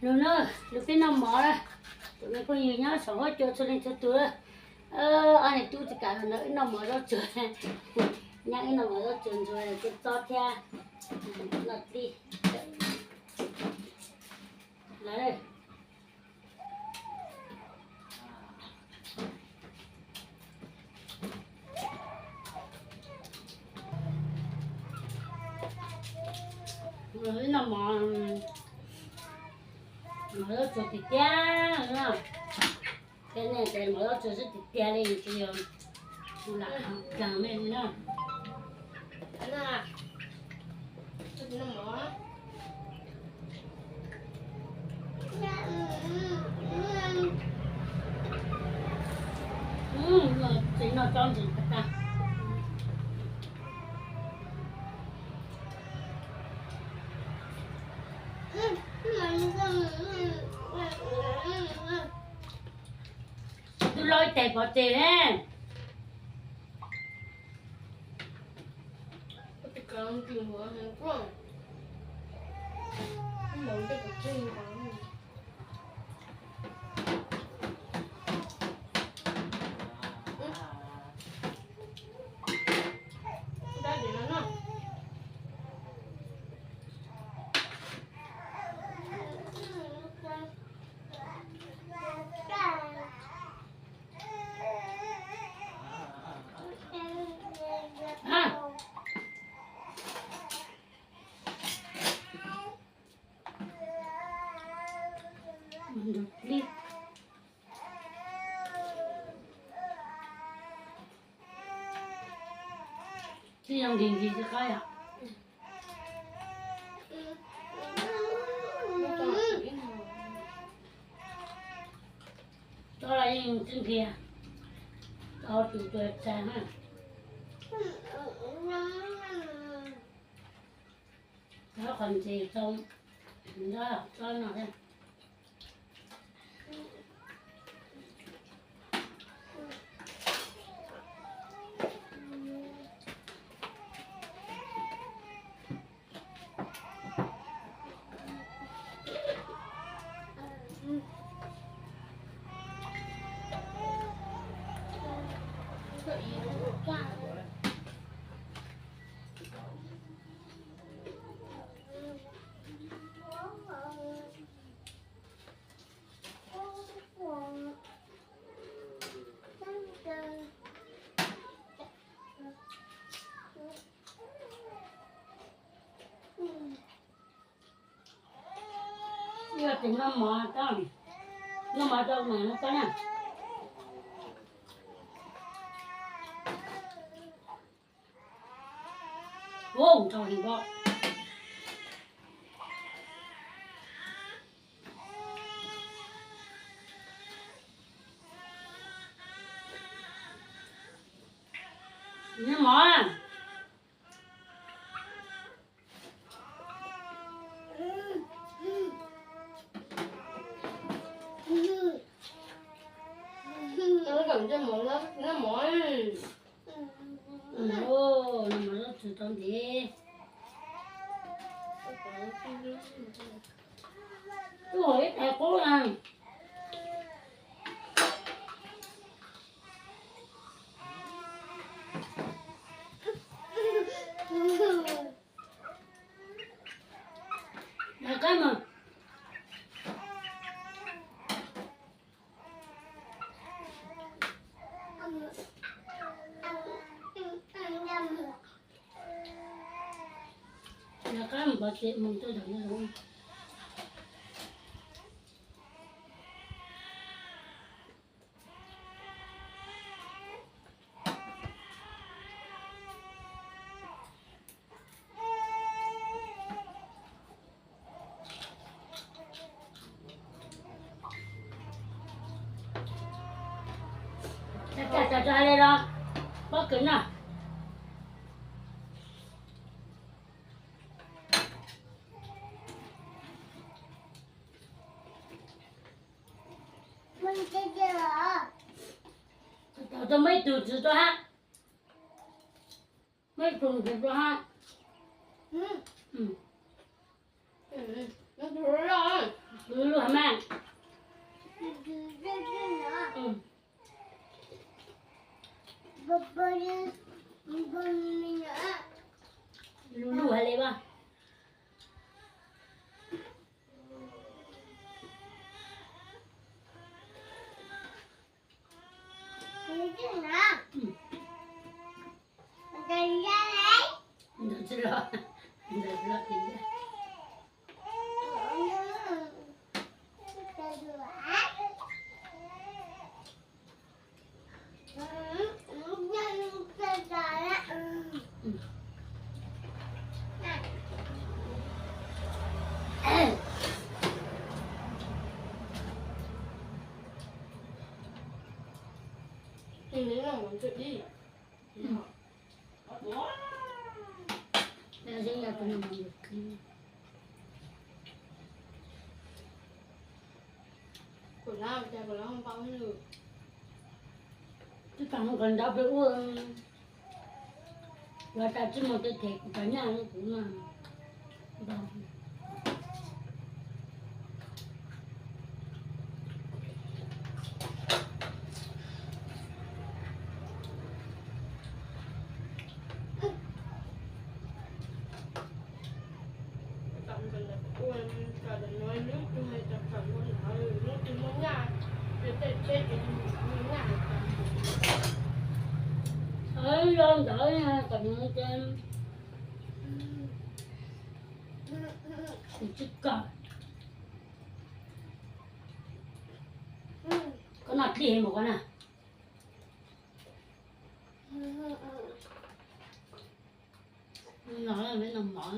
Lug na, lug peb noj mov na. Tus me phooj ywg nyob saum huab cua txhua leej txhua tus, ob niam tub tsis kam los nrog wb noj mov zaub tsuag. Nyob wb noj mov zaub tsuag ntxuag txob thiab noj tij. Wb noj mov, mov zaub tsuag tiag tiag na. Tej nej ces mov zaub tsuag xwb tiag tiag li, tsis yog lam dlaag mej li na. Txiv noj tsob ntxim qab tag. Tus loj ib tes pov tseg ne. Tsis zoo nkig nkig tsis qab yom. Tsob los yeej tsis nkig, tau tus tua tsa na. Tsob qhov ntses tau, tsob no thiab. Ib tus noj mov, noj mov rau mas noj tsob na. Ua ntau heev pom. Noj mov. Noj mov, noj mov zaub tsuag tau ntev. Ua ib tais qub na. Lawv qab mas. Lawv qab mus pov tseg mus tuaj thaum no. Tsa tsa tsa tsa li los pob kws noj. Tau muaj ib tug tsis tau hab. Muaj ib tug tsis tau hab. Tsis loj, tsis loj. Mas. Lub lub hais li mas. Ntawd tsis los, ntawd tsis los tias. Twb tau mus kom nrov pem ua, los tas tsis mus tej them kuv cov nyaj kuv no. Los ntawd kom nws ces kuv tsis kam. Koj noj dlig mus koj na. Noj, noj mov.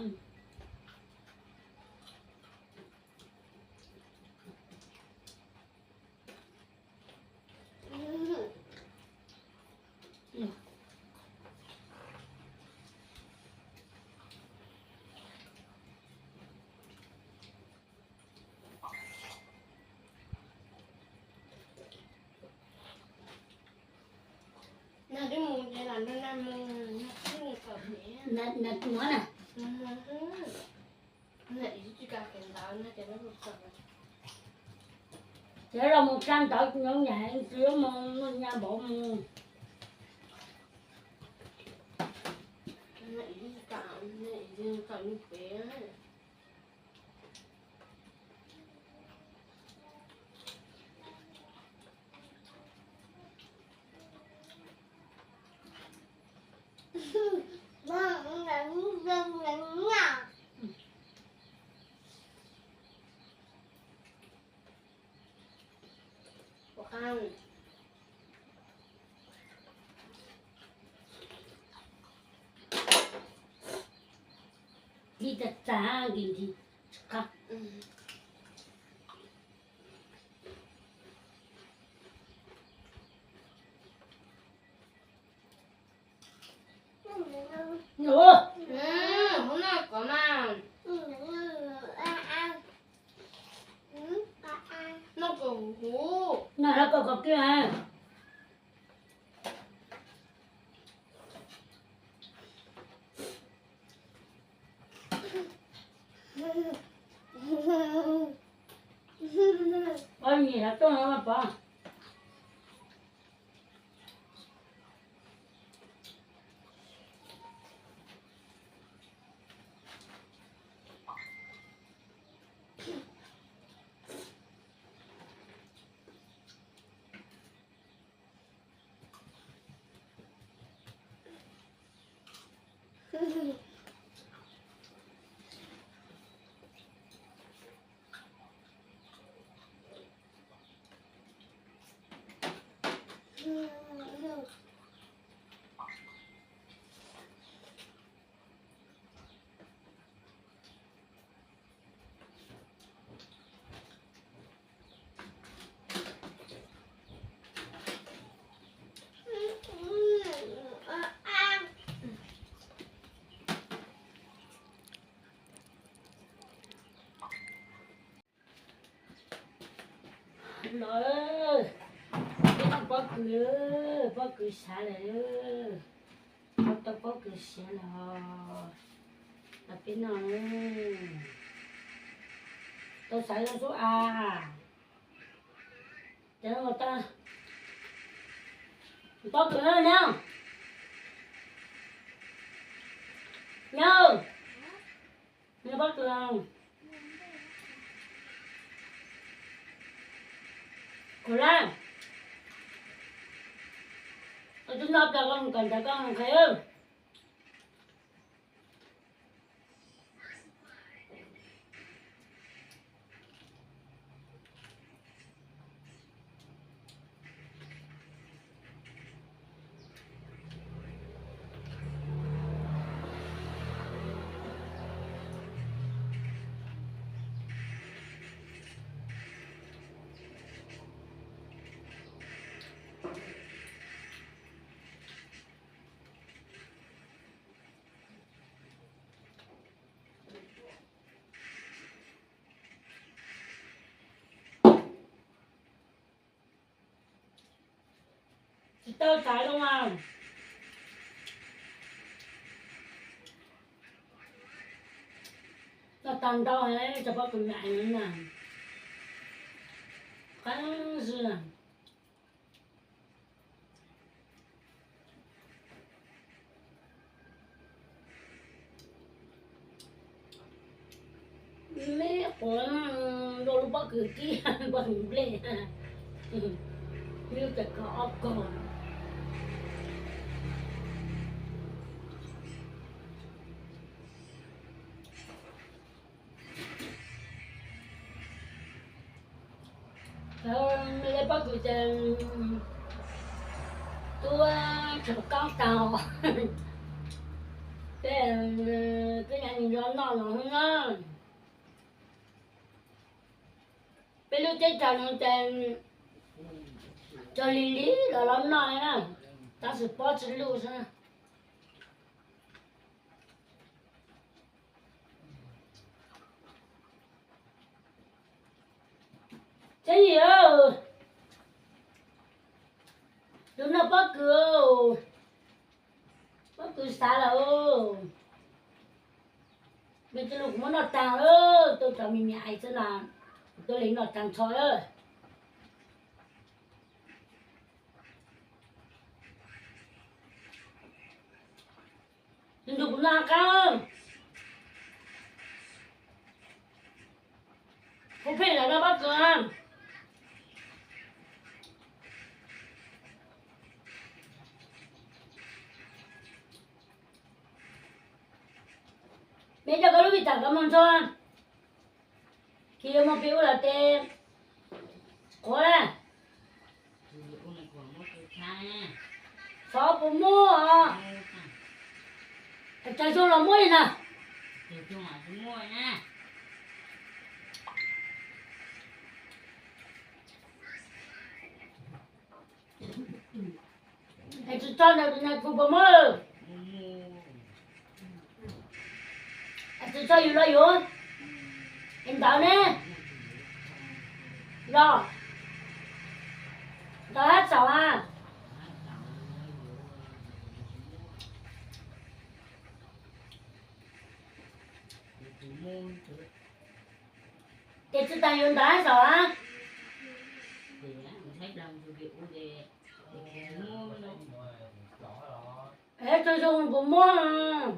Nag twb mus ces lam nrog nag mus, nag twb mus thaum pem. Nag, nag twb mus na. Ces los mus tsa ntawv nyob nyam tsis mus, mus nyam npaum mus. Li tas tas kis ntsis tsis qab. Ub, hnub no kov mas. Noj kom huv huv. Noj hab kom kov kiag. Pov, nyiam hov rooj no mas Pov. Los, peb noj pob kws, pob kws siav lawm, ua tau pob kws siav los, los peb noj. Tau xaiv tau xub a. Ces ua tag, pob kws na nyob, nyob, nyob pob kws, kuv lab, twb noj plag koj mus kom ntawd koj qhia. Tsis tau xaiv los mas. Noj tag ntau heev, cov pob kws me ais no na, qab zws. Me quav dua lub pob kws kib, pob kws nplej, lub tseem kho ob kog. Cov pob kws ces tub tshawv koob tag, peb, peb nyav nws los noj los na. Peb lub teb chaws no ces cog lig lig los los noj na, tab sis pob tsis luj xwb. Tseeb yim, tus noj pob kws, pob kws xav lawm. Me tij lug kuv muab noj tag lawm, tuaj cov me me ais xwb na, kuv tuaj li noj tag nrho lawm. Nrug kuv noj qab. Kuv pheej lam noj pob kws. Me coj koj lub vij tag kov moog ntxhua, kis yuav moog pib ua lawm tes quav na. Xov puas muaj? Tsawg xyoo los muaj li na. Es tsis tso ntawd tus nyuam txuj puas muaj? Es tsis tso yus los yuav. Es ntawd ne? Los ntawd hab txaus a. Ces tsis tas yuav ntawd hab txaus a. Es tsawg xyoo puas muaj?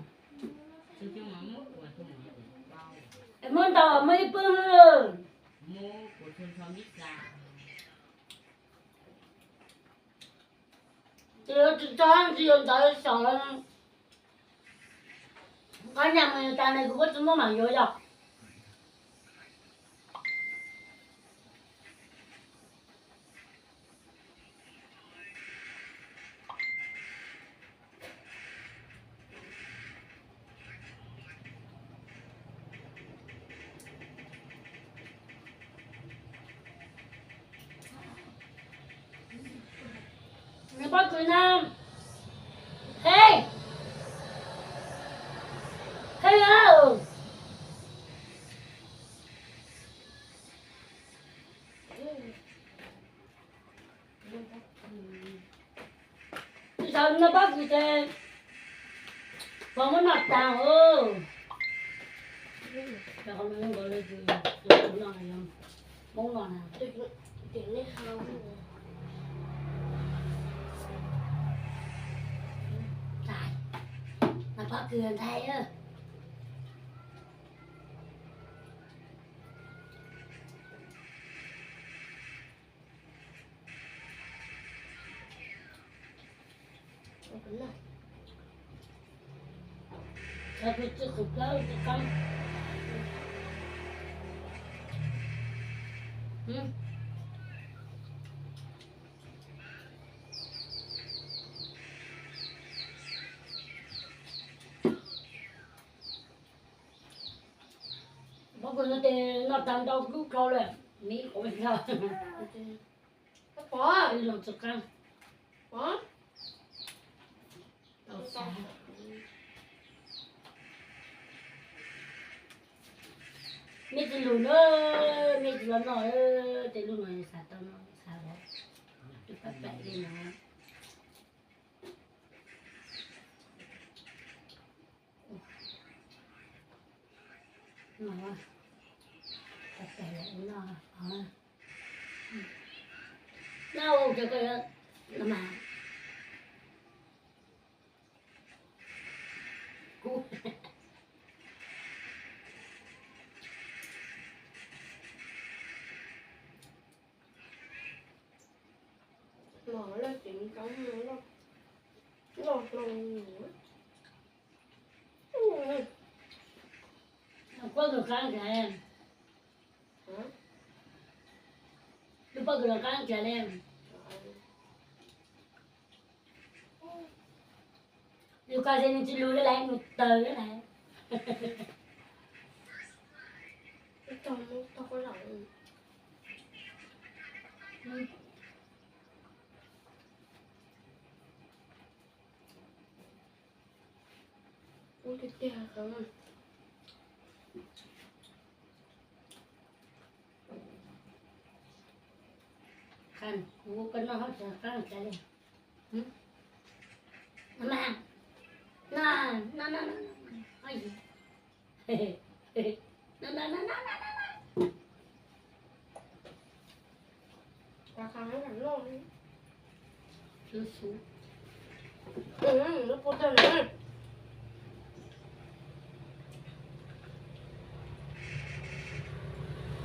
Es muab ntau muab ib pwb hwb. Ces yuav tsis tso, tsis yuav ntawd xyaum. Qab nyaj mus tas ne kuv kuj tsis muaj mam yuav yom. Nws pob kws na, qheb, qheb. Tsis tau noj pob kws ces puas muab noj tag os. Cov qhov no zoo nkaus li tus no yog Hmoob no na. Tias nej hau. Ntxhais, mas pob kws ntxhais. Cov kwv tij kwv plaub tsis qab. Pob kws no ces noj tag ntau lub dhau lawm, me ib qhov me ntag. Ib los tsis qab. Mej tsis lug na, mej tsis los noj, tej lub no xav tau no xav los, twb pab pem li no. No, ua cov ko, no mas, kuv los laj ceev kab loj hlo. Pob kws qaab kag, lub pob kws los qaab kag le. Lug kag ces nws tsis lug le lawm, nws tawg le lawm. Ub tiag tiag. Qab kuv koj noj hab tsis qab cas li. No mas, no, no, no, no, no.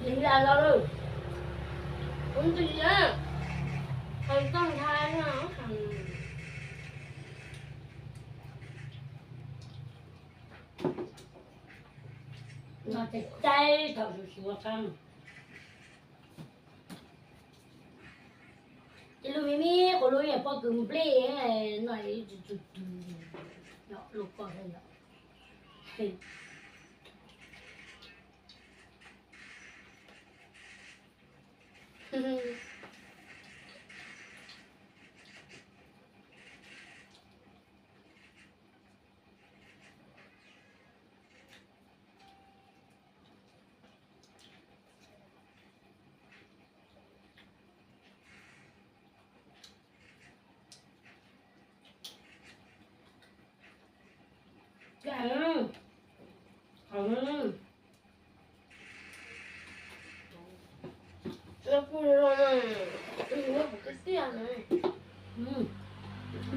Li la lo lawm. Kuv ntxim na, qhov txoj nthai no. No ces caij thaum suav suav qab. Ces lub me me quas lub yog pob kws nplej no, tws tws tws, lub pob thiab yom.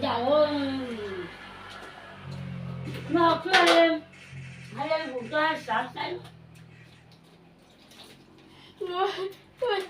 Yam no, hais li kuv tuaj sav saib, tuaj